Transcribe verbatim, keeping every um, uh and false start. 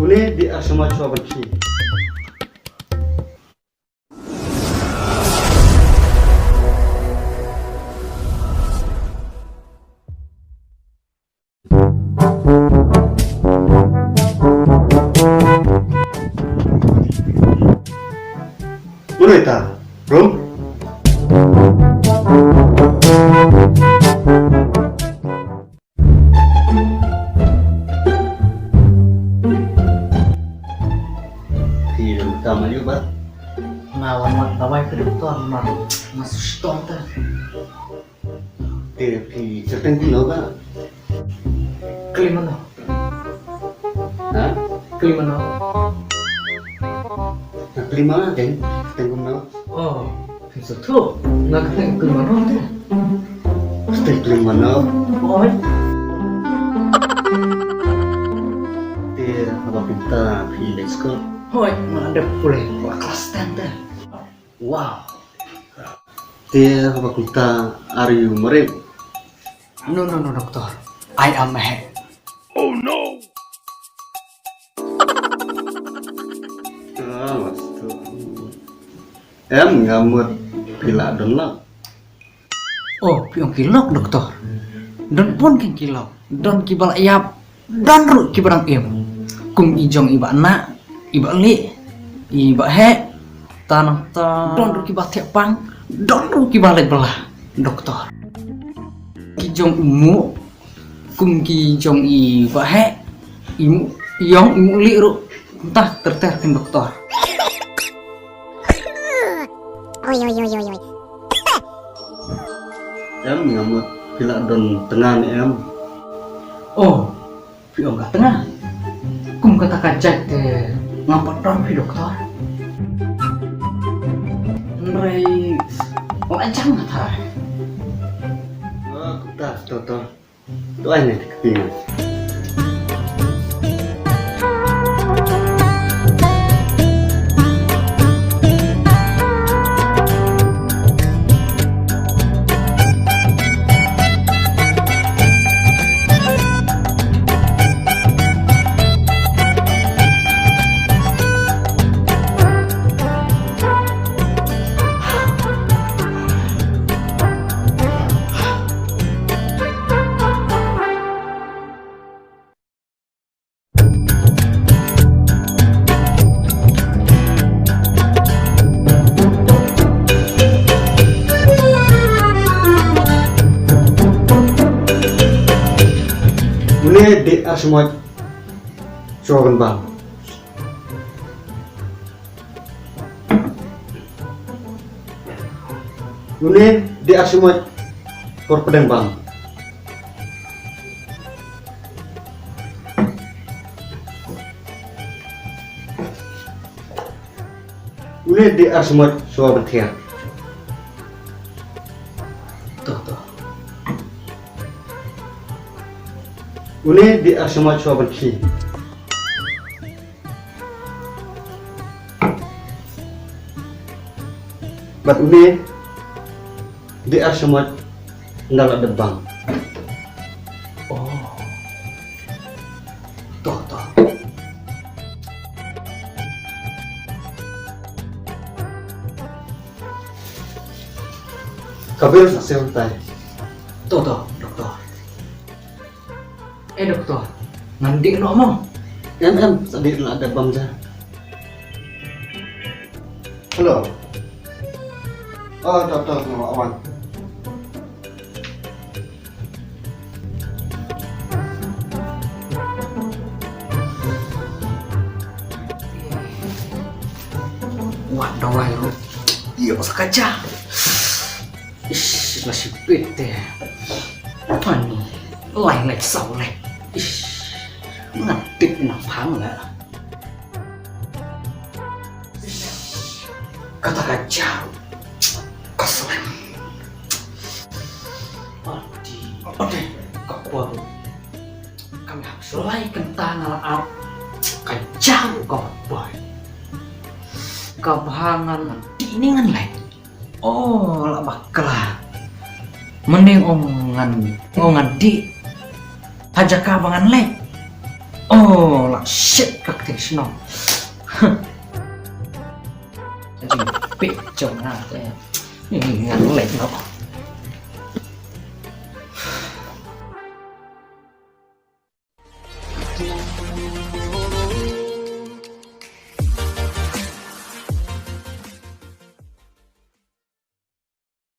Une dei ar sumar shuwa ban khie. Une ta, bro. Phi dang tam aïu ba? Nga wan wad dawai phi doktor, namar nga shu shitom te. Te phi kyrteng kumno ba? Klimano. Ha? Klimano. Klimano, kyrteng kumno? Oh, phi sngewthuh, nga kyrteng Klimano te. Kyrteng Klimano? Hooid. Te haba kumta phi leit skul? Hooid, nga dep pule, klas ten te. Wow. Te haba kumta, are you married? No, no, no, doctor. I am a. Oh no. Ah, master. Em, nga mut phi la don lok. Oh, phi ong ki lok, doktor. Don bun ki lok. Don kiba la ïap, don ruh kiba dang im. Kum ki jong i Bah Nah, i Bah Lieh, i Bah Heh, ta nangta don ruh kiba thiah pang, don ruh kiba leit bylla, doktor. Ki jong u Muh, kum ki jong i Bah Heh, i Muh, i ong i Muh Lieh ruh, kumta ter ter kin doktor. Oi, oi, oi, oi, oi. Em, nga mut phi la don tnga ne em? Oh, phi ong ka tnga. Kum kata ka jait te ngam pat don phi doktor. Hynrei la jang nga tharai. Oh, kumta to to. To ai ne te kti nga. Une dei ar smoit shuwa ban bam. Une dei ar smoit por pdeng bam. Une dei ar smoit shuwa ban thiah. To, to. Une dei ar smoit shuwa ban khie. Bad une dei ar smoit ynda la dep bam. Oh. To, to. Ka bill sa siew tai. To, to, doktor. Eh, doktor, ngan dih noh mo? Em, em, sa dih la dep bam ja. Hello. Oh, to, to, nga wan. Wat dawai ruh ïoh sa ka ja. Ish, la shipit te. Ani, lai lai saw lai. Ish, ngan tip na phang la. Ish, kata ka jaw. Ka slem. Ati, ati, ka por. Kam hap shuwa kynta nga la ap. Ka jaw ka bai. Ka bha ngan dih ni ngan lai. Oh, la bakla. Mynne ong ngan, ong ngan dih ha jaka ba ngan leit. Oh, la shit ka ktien shnong. Ka jingpeit jong nga te. Ngan leh noh.